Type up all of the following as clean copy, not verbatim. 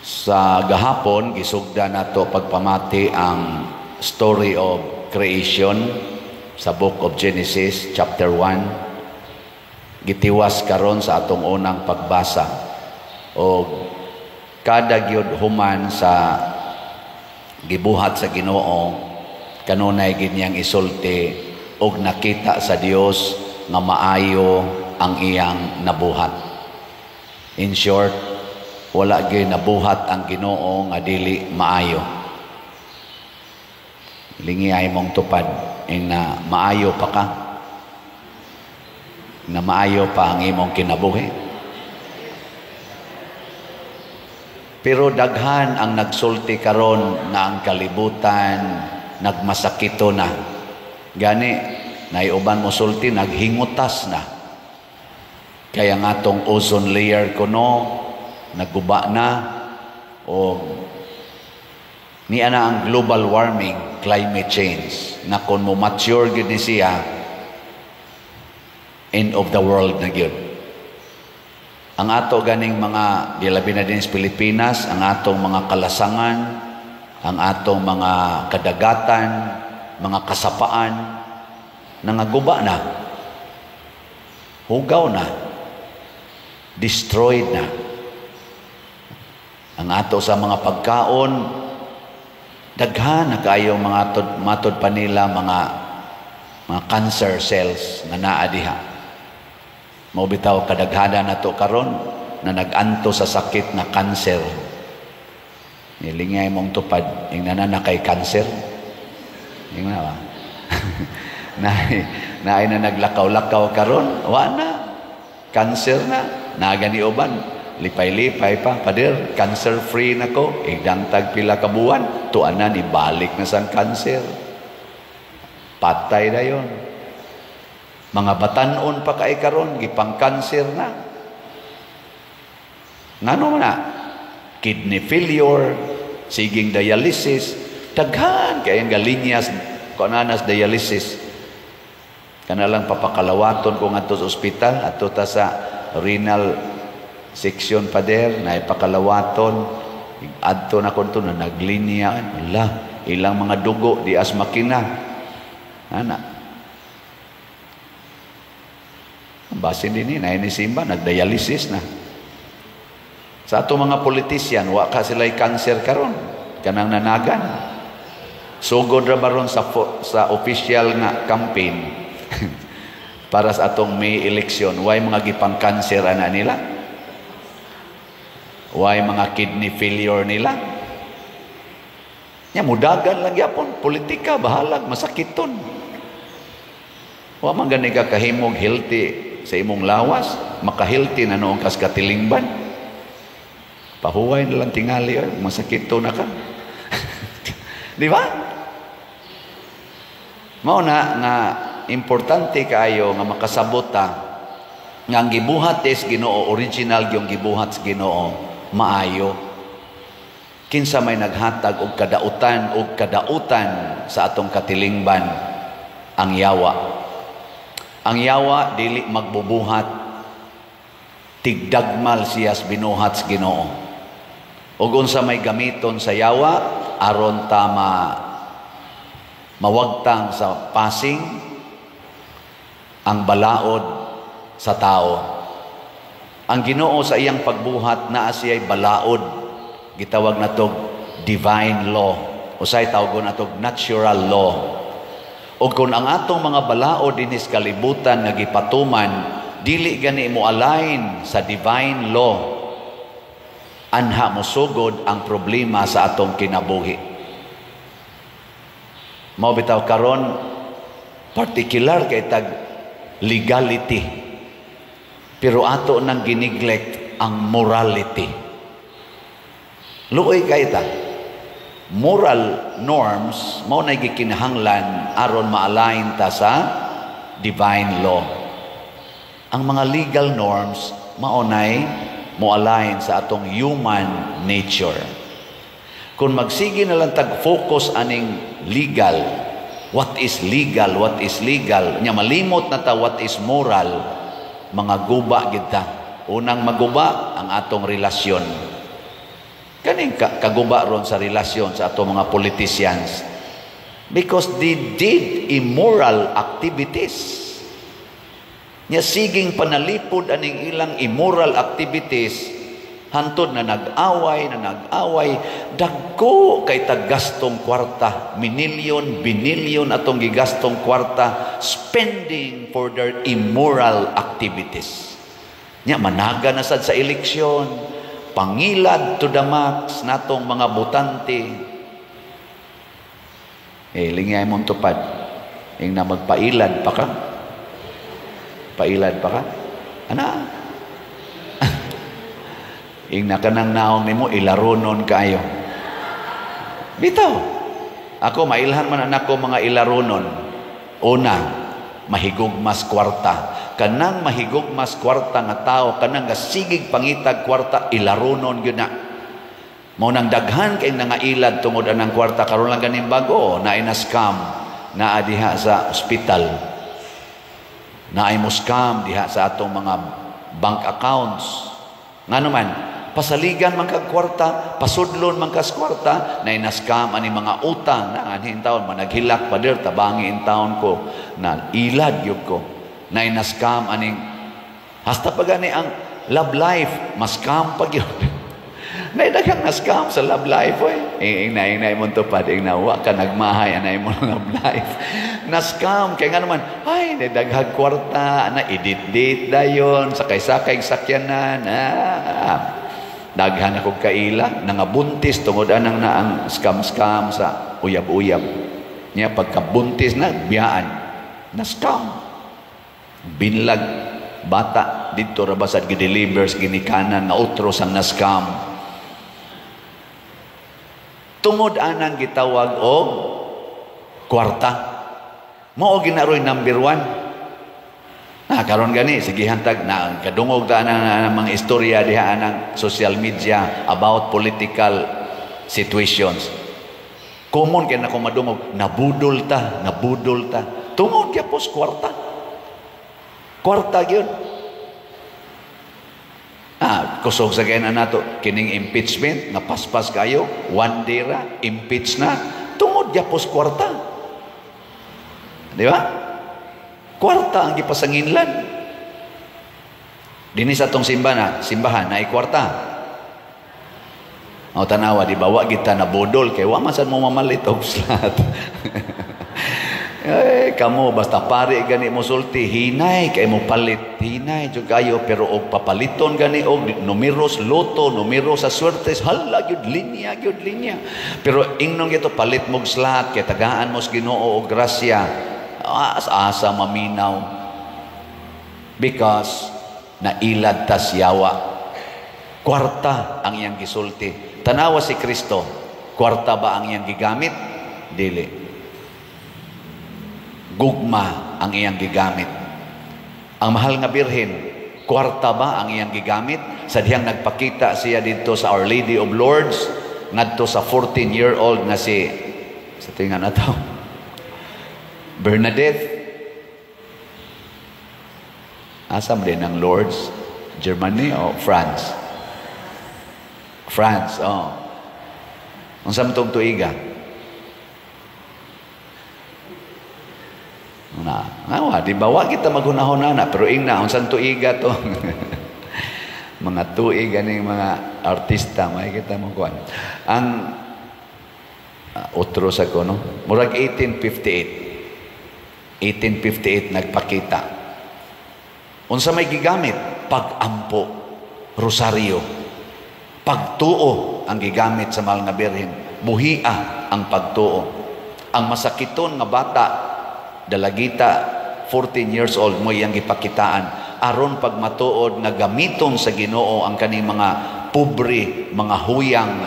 Sa gahapon, gisugda nato pagpamati ang story of creation sa Book of Genesis chapter 1. Gitiwas karon sa atong unang pagbasa og kada gyud human sa gibuhat sa Ginoo, kanunay gid niyang isulti, "Og nakita sa Dios nga maayo ang iyang nabuhat." In short, wala gyud nabuhat ang Ginoo nga dili maayo. Lingi ay mong tupad ing na maayo pa ka, na maayo pa ang imong kinabuhi. Pero daghan ang nagsulti karon nga ang kalibutan nagmasakito na. Gani naiuban mo sulti naghingutas na. Kaya nga tong ozone layer kuno naguba na o niya na ang global warming, climate change, na kung mo mature gyud ni siya, end of the world na gyud. Ang ato ganing mga dilabi na din sa Pilipinas, ang atong mga kalasangan, ang atong mga kadagatan, mga kasapaan, nangaguba na, hugaw na, destroyed na. Ang ato sa mga pagkaon, daghan na kaayo mga matod pa nila mga cancer cells nga naa diha. Mao bitaw kadaghana nato karon na nag-anto sa sakit nga cancer. Nilingay mong tupad, ing na kay cancer. Ing na ba? Naay na naglakaw-lakaw karon, wa na. Cancer na. Naga ni uban, lipay-lipay pa, "Pader, cancer free na ko." Igdang tag pila ka buwan, tuanan ibalik na sang cancer. Patay na yon. Mga batanon pa kay karon gipang cancer na. Ngano man na? Kidney failure, siging dialysis, daghan kay ang galinyas kunanas dialysis. Kana lang papakalawaton ko ngadto sa ospital, adto ta sa renal section, pader, na ipakalawaton adto na kon na naglinya, wala ilang mga dugo di as makina ana. Basin din ni na ni simba nagdialysis na. Sa ato mga politician, wa ka sila'y cancer karon, kanang nanagan. Sugod ra baron sa official nga campaign para sa atong May election, way mga gipang cancer ana nila? Way mga kidney failure nila? Nya mudagan lang gyapon, politika bahalag masakiton. Wa man gani ka kahimog healthy sa imong lawas, maka-healthy na noong kas katilingban. Pahuway na lang tingali, ay, masakito na ka. Di ba? Mao na nga importante kaayo nga makasabot ta nga ang gibuhat is Ginoo, original yung gibuhat sa Ginoo, maayo. Kinsa may naghatag og kadautan sa atong katilingban? Ang yawa. Ang yawa dili magbubuhat, tigdagmal siya sa binuhat sa Ginoo. Ug unsa may gamiton sa yawa aron ta mawagtang sa pasing ang balaod sa tao? Ang Ginoo sa iyang pagbuhat naa siya'y balaod, gitawag natog divine law, usay tawgon natog natural law. O kung ang atong mga balaod dinis kalibutan nga gipatuman dili gani mo align sa divine law, anha mosugod ang problema sa atong kinabuhi. Mao bitaw karon particular kay tag legality, pero ato nang gineglect ang morality. Luoy kay ta. Moral norms mao na gikinahanglan aron ma-align ta sa divine law. Ang mga legal norms mao nay mo-align sa atong human nature. Kung magsige na lang tag focus aning legal, what is legal, what is legal, nya malimot na ta what is moral, mga guba gid ta. Unang maguba ang atong relasyon. Kaning kaguba ron sa relasyon sa ato mga politicians because they did immoral activities. Nya siging panalipod aning ilang immoral activities hantod na nag-away, dagko kay taggastong kwarta, minilyon, binilyon atong gigastong kwarta spending for their immoral activities. Nya managa na sad sa eleksyon, pangilad to the max natong mga botante. Eh, lingay mong tupad. Ing na magpailad pa ka. Pailad pa ka. Ana? Ing na kanang naong nimo ilaronon kaayo. Bitaw. Ako mailhan man anak ko mga ilaronon. Una, mahigugmas kwarta. Kanang mahigugmas kwarta nga tao, kanang gasigig pangitag kwarta, ilaronon gyud na. Mao nang daghan kay nangailad tungod anang kwarta. Karon lang ganing bago naay na scam naa diha sa ospital. Naay mo scam diha sa atong mga bank accounts. Ngano man, pasaligan man kag kwarta, pasudlon man kas kwarta, naay na scam ani mga utang na anhin taon managhilak, "Pader, tabangi in taon ko," na ilad gyud ko. Naay na scam aning hasta pa gani ang love life, mas scam pa gyud. Nay daghang na scam sa love life oy. Ing na imong tupad, ing na wa ka nagmahay anay mo love life. Na scam kay nga naman, ay, nay daghang kwarta, na edit-date dayon, sakay-sakay sakyanan. Ah, daghan akong kaila nangabuntis tungod anang na ang scam-scam sa uyab-uyab. Nya pagkabuntis na biyaan, na scam. Binlag bata didto ra basad gi-deliver sa ginikanan nga otro sang na scam. Tungod anang gitawag og kwarta. Mao ginaroy number one. Na karon gani sige hantag na kadungog ta na mga istorya diha anang social media about political situations. Common kay nako madungog, "Nabudol ta, nabudol ta." Tungod gyapos kwarta. Kwarta gyud. Ah, kusog sa kay na nato kining impeachment nga paspas kayo, one day ra impeach na tungod gyapos kwarta. Di ba? Kwarta ang gipasanginlan. Dinhi sa atong simbahan na kwarta. O tanawa, di ba wa kita nabudol kay wa man sad mo mamalit og slot. Eh, kamo basta pari gani mo sulti, hinay kay mo palit, hinay jud kayo, pero og papaliton gani og numeros lotto, numero sa swertes, hala gyud linya gyud linya. Pero ingnon gito palit mo slot kay tagaan mo sa Ginoo og grasya. Asa maminaw. Because nailad tas yawa. Kwarta ang iyang gisulti. Tanawa si Kristo, kwarta ba ang iyang gigamit? Dili. Gugma ang iyang gigamit. Ang mahal nga Birhen, kwarta ba ang iyang gigamit? Sa dihang nagpakita siya dito sa Our Lady of Lourdes, ngadto sa 14-year-old nga si, sa tinga na to, Bernadette. Asa din ang Lourdes? Germany o France? France, oh. Unsa man tong tuiga? Na, ngawa, di ba wa kita maghunahon na, pero ingna unsang tuiga to? Mga tuig ganing mga artista, may kita mo kuan. Ang otro sa ko, no? Murag 1858. 1858 nagpakita. Unsa may gigamit? Pag-ampo, rosaryo. Pagtuo ang gigamit sa mahal nga Birhen. Buhia ang pagtuo. Ang masakiton nga bata, dalagita, 14 years old, mo iyang gipakitaan aron pag matuod nga gamiton sa Ginoo ang kaning mga pobre, mga huyang.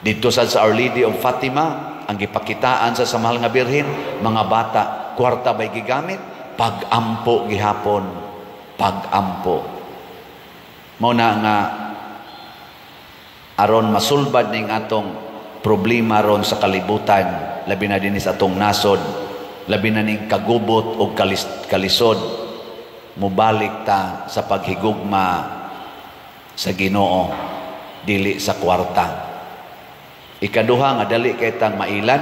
Dito sa Our Lady of Fatima, ang gipakitaan sa mahal nga Birhen, mga bata. Kwarta ba'y gigamit? Pag-ampo gihapon. Pag-ampo. Mao na nga aron masulbad ning atong problema ron sa kalibutan, labi na dinhi sa atong nasod, labi na ning kagubot o kalisod, mubalik ta sa paghigugma sa Ginoo. dili sa kwarta. Ikaduha nga dali kay tang mailad,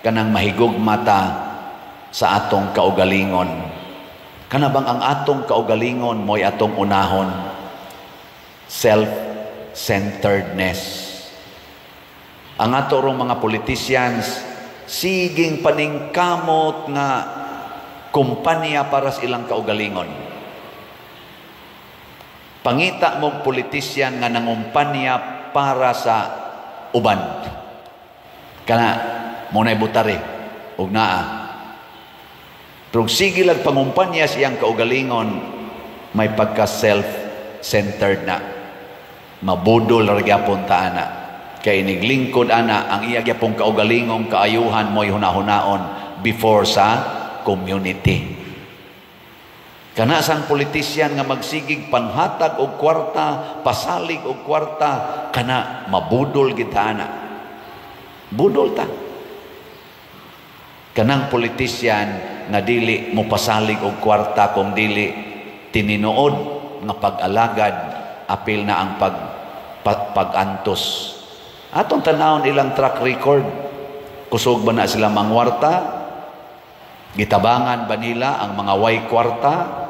kanang mahigugma ta sa atong kaugalingon. Kana bang ang atong kaugalingon mo'y atong unahon? Self-centeredness. Ang ato rong mga politicians, siging paningkamot nga kumpanya para sa ilang kaugalingon. Pangita mong politician nga nangumpanya para sa uban. Kana mo na'y butari ug naa. Pero sige lang pangumpanya sa iyang kaugalingon, may pagka self-centered na. Mabudol ra gyapon ta ana. Kay iniglingkod ana, ang iya gyapong kaugalingong kaayuhan mo'y hunahunaon before sa community. Kana sang politician nga magsigig panghatag og kwarta, pasalig og kwarta, kana mabudol gid ta ana. Budol ta. Kanang politician nga dili mo pasalig og kwarta kung dili tininuod nga pag-alagad, apil na ang pag-antos. Atong tanawon ilang track record. Kusog ba na sila mangwarta? Gitabangan ba nila ang mga way kwarta?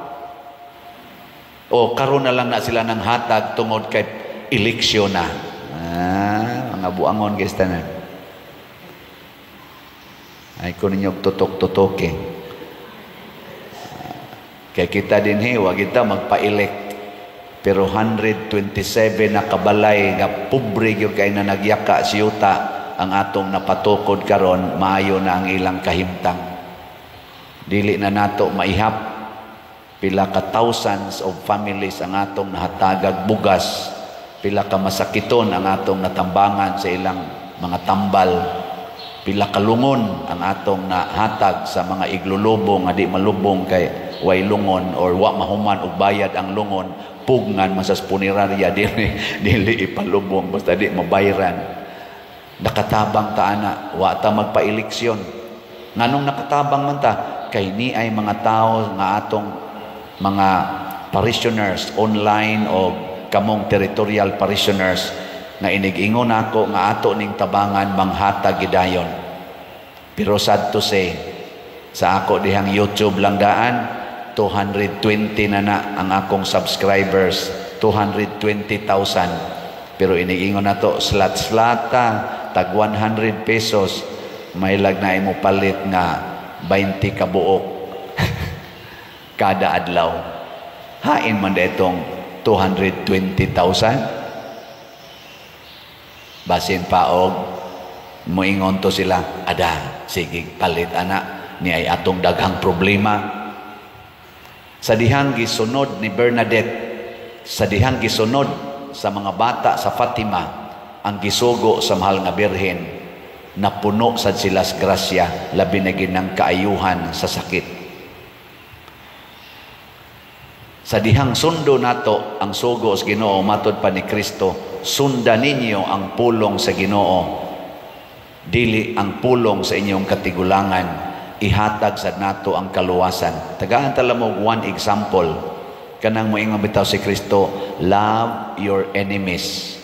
O karon na lang na sila ng hatag tungod kay eleksyon na? Ah, mga buangon guys tanan. Ay ko ninyo tutok-tutok eh. Kay kita din he, wag kita magpa-elect. Pero 127 na kabalay nga pobre gyud kay na nagyaka siyuta ang atong napatukod karon, maayo na ang ilang kahimtang. Dili na nato maihap pila ka thousands of families ang atong nahatagag bugas, pila ka masakiton ang atong natambangan sa ilang mga tambal, pila ka lungon ang atong nahatag sa mga iglulubong nga di malubong kay way lungon or wa mahuman og bayad ang lungon, pugngan man sa punerarya, dili dili ipalubong basta di mabayran. Nakatabang ta ana, wa ta magpa-eleksyon. Nganong nakatabang man ta? Kay ni ay mga tao nga atong mga parishioners online o kamong territorial parishioners nga inig-ingon ako nga ato ning tabangan, manghatag gidayon. Pero sad to say, sa ako dihang YouTube lang daan, 220 na na ang akong subscribers, 220,000. Pero iniingon na to, slat-slata, tag 100 pesos, mailag na imo palit nga 20 kabuok kada adlaw. Hain man da itong 220,000. Basin pa og moingon to sila, ada, sige, palit ana, ni ay atong daghang problema. Sa dihang gisunod ni Bernadette, sa dihang gisunod sa mga bata sa Fatima, ang gisugo sa mahal nga Birhen, napuno sad sila sa grasya, labi na ginang kaayuhan sa sakit. Sa dihang sundo nato ang sugo sa Ginoo matod pa ni Kristo, sundan ninyo ang pulong sa Ginoo, dili ang pulong sa inyong katigulangan, ihatag sa nato ang kaluwasan. Tagaan tala mo one example, kanang moingon bitaw si Kristo, "Love your enemies."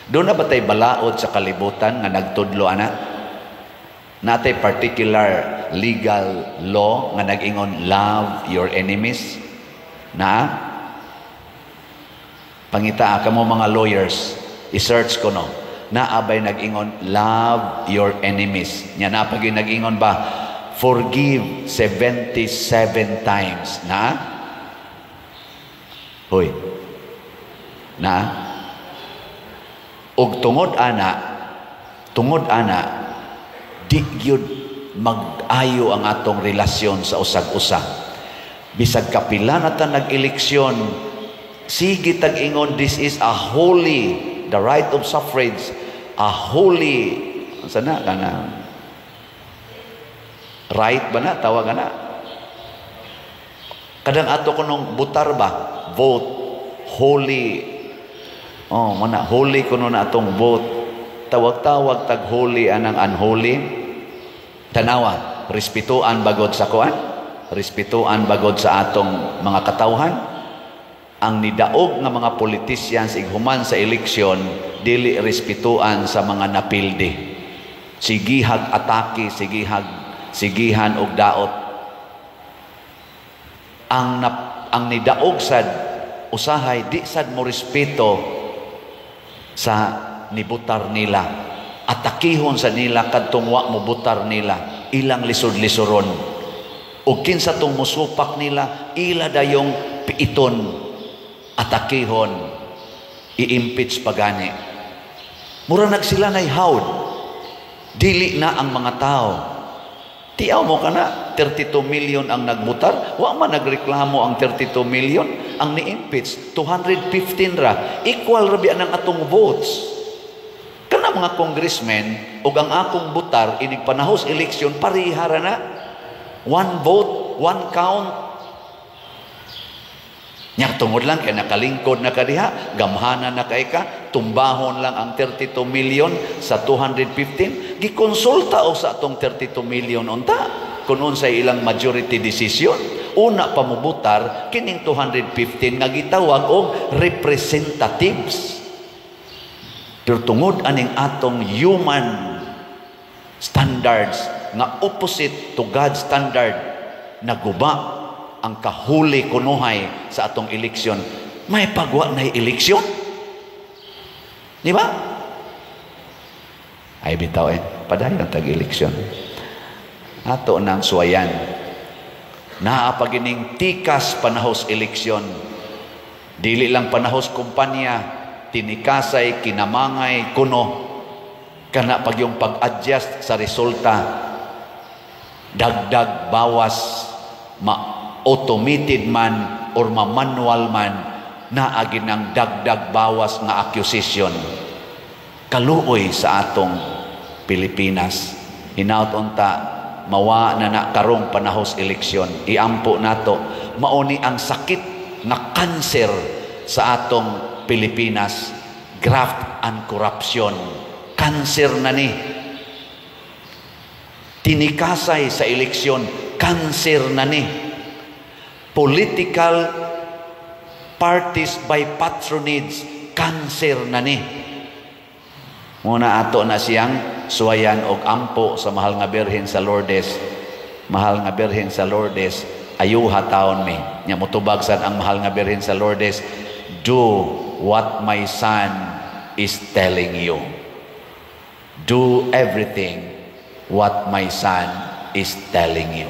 Doon na ba tay balaod sa kalibutan nga nagtudlo ana? Natay particular legal law nga nag-ingon, "Love your enemies"? Na? Pangita ka mo mga lawyers, i-search ko no. Naabay nag-ingon, "Love your enemies"? Nya na pag nag-ingon ba, "Forgive 77 times"? Na? Hoy. Na? Og tungod ana, di gyud mag-ayo ang atong relasyon sa usag-usa. Bisag kapila na ta nag-eleksyon, sige tag-ingon, this is a holy, the right of suffrage, a holy, sana kana right ba na tawag na kadang ato kunong butar ba, vote, holy, oh, mana holy kuno na atong vote. Tawag-tawag tag holy anang unholy. Tanawa, respetuan bagod sa kuan, respetuan bagod sa atong mga katawhan. Ang nidaog nga mga politicians ighuman sa eleksyon, dili respetuan sa mga napildi. Sigihag atake, sigihag sigihan og daot. Ang nidaog sad usahay di sad mo respeto sa nibutar nila. Atakihon sa nila kadtong wa mo butar nila, ilang lisod-lisoron. Ug kinsa tong musupak nila, ila dayong piiton, atakihon, i-impeach pagani. Mura nag sila nay hawd. Dili na ang mga tao. Tiaw mo kana, 32 million ang nagbutar, wa man nagreklamo ang 32 million, ang ni-impeach 215 ra. Equal ra biya ng atong votes. Kana mga congressmen ug ang akong butar inig panahos election, pareha ra na. One vote, one count. Nya tungod lang kay nakalingkod na kadiha, gamhana na kay ka, tumbahon lang ang 32 million sa 215, gikonsulta o sa atong 32 million unta kung unsay ilang majority decision. Una pa mobutar kining 215 nga gitawag og representatives. Pero tungod aning atong human standards nga opposite to God's standard, naguba ang kahuli kunuhay sa atong eleksyon. May pagwa na eleksyon. Di ba? Ay bitaw eh, padayon tag eleksyon. Ato nang suwayan. Naa pagining tikas panahos eleksyon. Dili lang panahos kumpanya, tinikasay, kinamangay, kuno. Kana pag yung pag-adjust sa resulta, dagdag, bawas, ma-automated man or ma-manual man, naagi ng dagdag bawas nga accusation. Kaluoy sa atong Pilipinas. Hinaut unta mawa na na karong panahos eleksyon. Iampo nato, mauni ang sakit nga kanser sa atong Pilipinas, graft and corruption. Kanser na ni. Tinikasay sa eleksyon, kanser na ni. Political parties by patronage, kanser na ni. Muna ato na siyang suwayan og ampo sa Mahal nga Birhen sa Lourdes. Mahal nga Birhen sa Lourdes, ayuha taon mi. Nya motubag sad ang Mahal nga Birhen sa Lourdes, "Do what my son is telling you. Do everything what my son is telling you."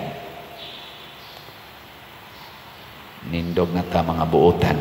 Nindog na ta, mga buotan.